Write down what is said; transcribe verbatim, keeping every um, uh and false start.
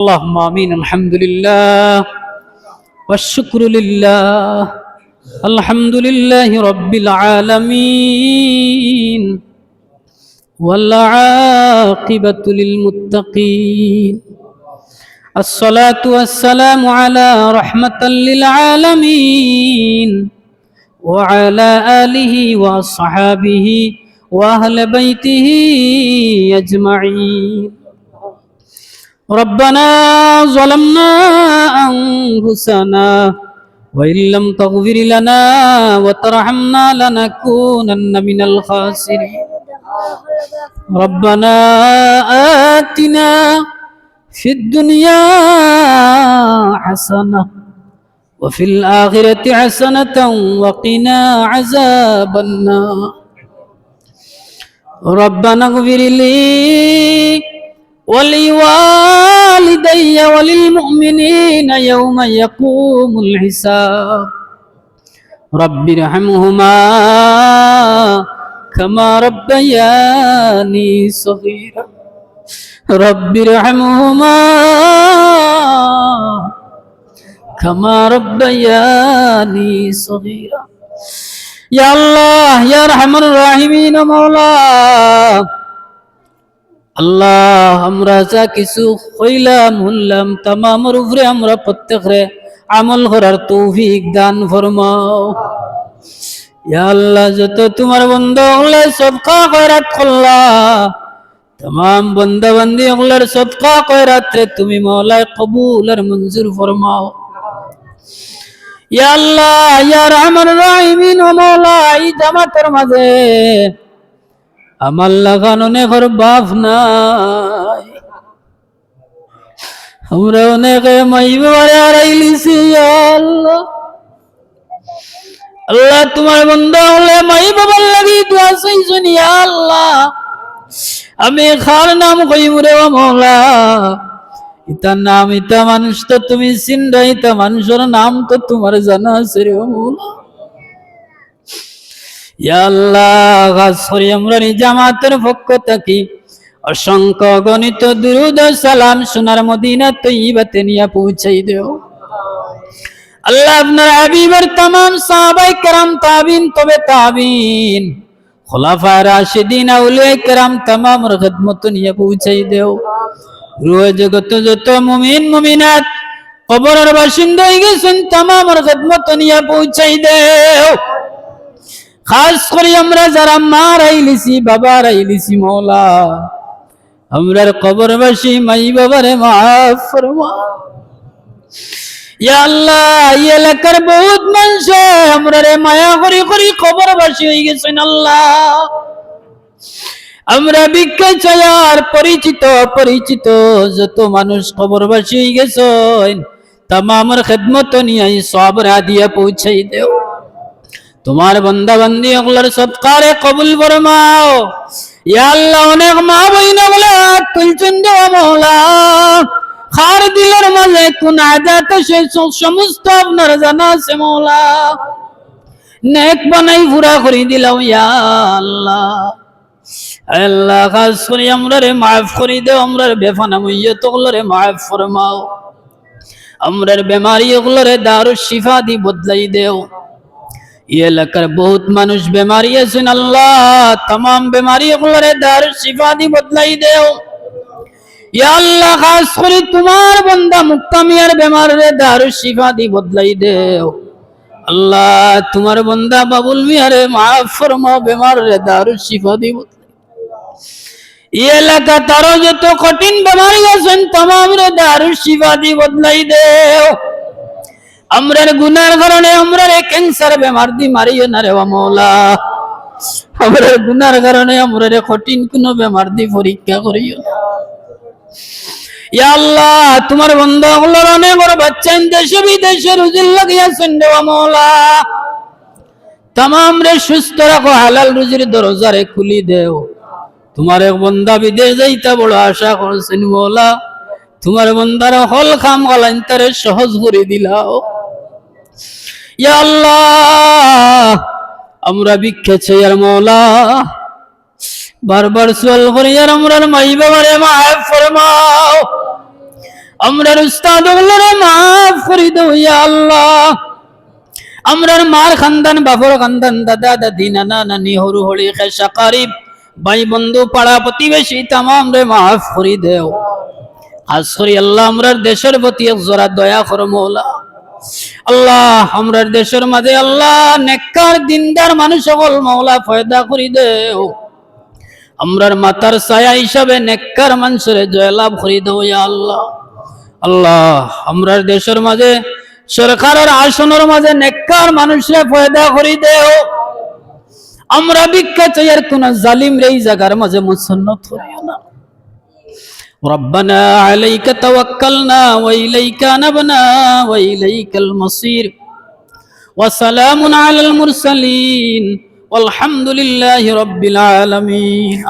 اللهم آمين. الحمد لله والشكر لله. الحمد لله رب العالمين. والعاقبة للمتقين. الصلاة والسلام على رحمة للعالمين وعلى آله وأصحابه وأهل بيته أجمعين. ربنا ظلمنا أنفسنا وإن لم تغفر لنا وترحمنا لنكونن من الخاسرين. ربنا آتنا في الدنيا حسنة وفي الآخرة حسنة وقنا عذاب النار. ربنا اغفر لي ولوالدي وللمؤمنين يوم يقوم الحساب. رب ارحمهما كما ربياني صغيرا. رب ارحمهما كما ربياني صغيرا. ইয়া আল্লাহ, ইয়া আরহামার রাহিমিন, ও মাওলা, আল্লাহ, আমরা যা কিছু কইলাম, হুনলাম, তামামর উপরে আমরা প্রত্যেকরে আমল করার তৌফিক দান ফরমাও। ইয়া আল্লাহ, যত তুমার বন্দা অকলে সদকা খয়রাত করলা, তামাম বন্দা বান্দি অকলর সদকা খয়রাতরে তুমি মাওলায় কবুল আর মঞ্জুর ফরমাও। ইয়া আল্লাহ, ইয়া আরহামার রাহিমিন, ও মাওলা, ই জামাতর মাঝে আমার লাখান অনেকর বাপ নাই। আমরা অনেকে মাই বাবারে হারাইলিছি, ইয়া আল্লাহ। আল্লাহ, তুমার বন্দা অকলে মাই বাবার লাগি দোয়া চাইছইন, ইয়া আল্লাহ। আমি কার নাম কইমু রে, ও মাওলা? ইতা নাম, ইতা মানুষ তো তুমি চিনরায়, ইতা মানুষর নাম তো তুমার জানা আছে রে, ও মাওলা। ইয়া আল্লাহ, খাছ করি আমরার ই জামাতর পক্ষ থাকি অসংখ্য অগণিত দুরুদ ও সালাম সোনার মদিনা তৈয়বাতে নিয়া পৌঁছাই দেও। আল্লাহ, আপনার হাবিবর তামাম সাহাবায়ে কেরাম, তাবিন, তবে তাবিন, খুলাফায়ে রাশিদিন, আউলিয়ায়ে কেরাম, তামামর খেদমতো নিয়া পৌঁছাই দেও। রুহে জগতো যত মুমিন মুমিনাত কবরর বাসিন্দা অইগেছইন, তামামর খেদমতো নিয়া পৌঁছাই দেও। খাছ করি আমরা যারা মা হারাইলিছি, বাবা হারাইলিছি, মাওলা, আমরার কবরবাসী মাই বাবারে মাফ ফরমাও। ইয়া আল্লাহ, ই এলাকার বউত মানষে আমরারে মায়া করি করি কবরবাসী অইগেছইন আল্লাহ। আমরা ভিক্ষা চাইয়ার পরিচিত অপরিচিত যত মানুষ কবরবাসী অইগেছইন, তামামর খেদমতো নিয়া ই সওয়াবর হাদিয়া পৌঁছাই দেও। তুমার বন্দা বান্দি অকলর সদকারে কবুল ফরমাও। ইয়া আল্লাহ, অনেক মা বইন অকলে আত তুলছইন দেও মাওলা। কার দিলর মাঝে কুন আজাত আছে, স-, সমস্ত আপনার জানা আছে মাওলা। নেক বানাই পুরা করি দিলাও ইয়া আল্লাহ। আল্লাহ, খাছ করি আমরারে মাফ করি দেও, আমরার বেফানা মইয়ত অকলরে মাফ ফরমাও। আমরার বেমারি অকলরে দারুশ শিফা দি বদলাই দেও। ই এলাকার বউত মানুষ বেমারি আছইন আল্লাহ, তামাম বেমারি অকলরে দারুশ শিফা দি বদলাই দেও। ইয়া আল্লাহ, খাছ করি তুমার বন্দা মুক্তা মিয়ার বেমাররে দারুশ শিফা দি বদলাই দেও। আল্লাহ, তুমার বন্দা বাবুল মিয়ারে মাফ ফরমাও, বেমাররে দারুশ শিফা দি বদলাই। ই এলাকাত আরো যত কঠিন বেমারি আছইন, তামামরে দারুশ শিফা দি বদলাই দেও। আমরার গুনার কারণে আমরারে ক্যান্সার বেমার দি মারিও না রে ও মাওলা। আমরার গুনার কারণে আমরারে কঠিন কুনু বেমার দি পরীক্ষা করিও না। ইয়া আল্লাহ, তুমার বন্দা অকলর অনেকর বাচ্চাইন দেশে বিদেশে রুজির লাগি আছইন রে ও মাওলা। তামামরে সুস্থ রাখো, হালাল রুজির দরজারে খুলি দেও। তুমার এক বন্দা বিদেশ যাইতা বড় আশা করছইন মাওলা, তুমার বন্দার হকল কাম কালাইন তারে সহজ করি দিলাও। ইয়া আল্লাহ, আমরা ভিক্ষা চাইয়ার মাওলা, বারবার সওয়াল করিয়ার আমরার মাই বাবারে মাফ ফরমাও। আমরার উস্তাদ অকলরে মাফ করি দেও ইয়া আল্লাহ। আমরার মার খান্দান, বাফর খান্দান, দাদা দাদি, নানা নানি, হরু হড়ি, খেশ আকারিব, ভাই বন্ধু, পাড়া প্রতিবেশী তামামরে মাফ করি দেও। খাছ করি আল্লাহ আমরার দেশর প্রতি এক জরা দয়া করো মওলা। আল্লাহ আমরার দেশর মাঝে আল্লাহ নেককার দিনদার মানুষ অকল মওলা পয়দা করি দেও। আমরার মাথার ছায়া হিসাবে নেককার মানষরে জয়লাভ করি দেও ইয়া আল্লাহ। আল্লাহ আমরার দেশর মাঝে সরকারর আসনর মাঝে নেককার মানুষরে পয়দা করি দেও। আমরা ভিক্ষা চাইয়ার কুনু জালিমরে ই জাগার মাঝে মুসল্লত করিও না। ربنا عليك توكلنا وإليك أنبنا وإليك المصير وسلام على المرسلين والحمد لله رب العالمين.